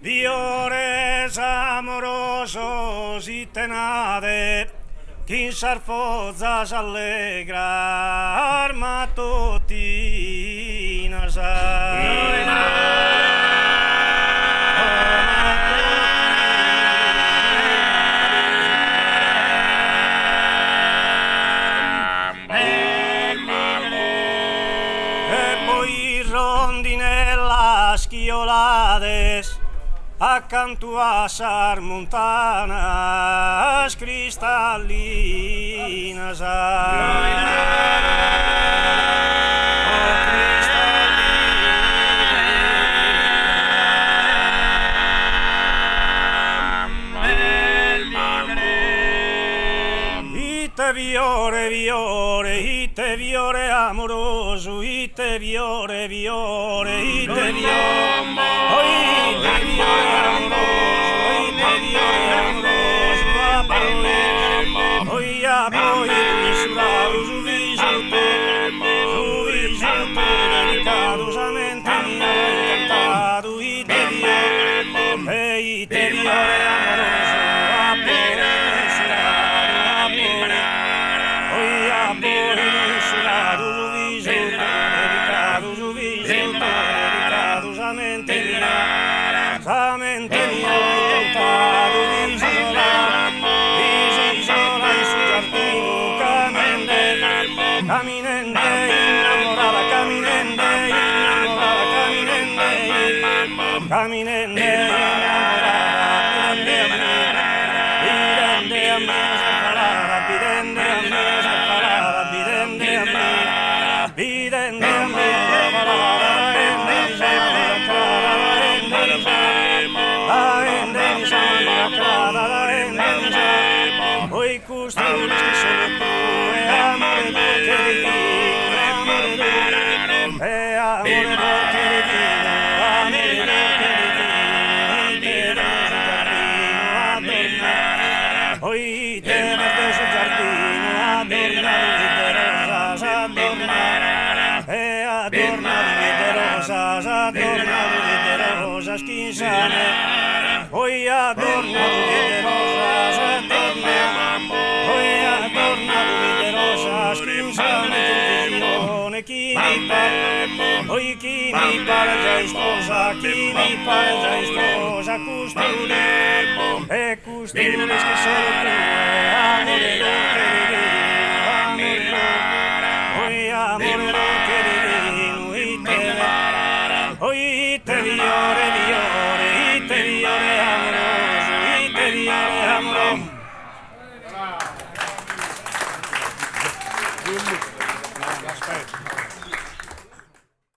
Fiores amorosos ite nade chin sas fozas allegras matotinas. E bois rondinellas chi 'olades acantu a sas muntanas cristallinas. Ite fiore fiore ite fiore amorosu ite fiore fiore ite fiore ite fiore amorosu ite fiore amorosu apo oi apo idu in su radu su visu tou su visu tou delicadu sa mente mia at incantadu ite fiore e ite fiore amorosu apo idu in su radu apo oi apo idu in su radu su visu tou delicadu su visu tou delicadu sa mente mia sa mente mia at incantadu fis sola fis sola in su giardinu caminende caminende innamorada caminende innamorada caminende caminende innamorada bidende a mie bidende a mie ses falada bidende a mie ses falada bidende a mie bidende a mie ses falada daendemi sa manu daendemi sa manu daendemi sa oi custu l'ischis solu tue amore durche divinu amore durche e amore durche divinu amore durche divinu ite verde su giardinu adornadu oi ite verde su giardinu adornadu de rosas adornadu e adornadu de rosas adornadu de rosas chin sa Oi adornadu de rosas adornadu Oi adornadu de rosas chin sa menzus visione chi mi paret Oi chi mi paret già isposa chi mi paret già isposa custu e custu l'ischis solu tue amore durche divinu amore Oi amore durche divinu ite Oi ite fiore fiore ite fiore amorosu ite fiore amorosu.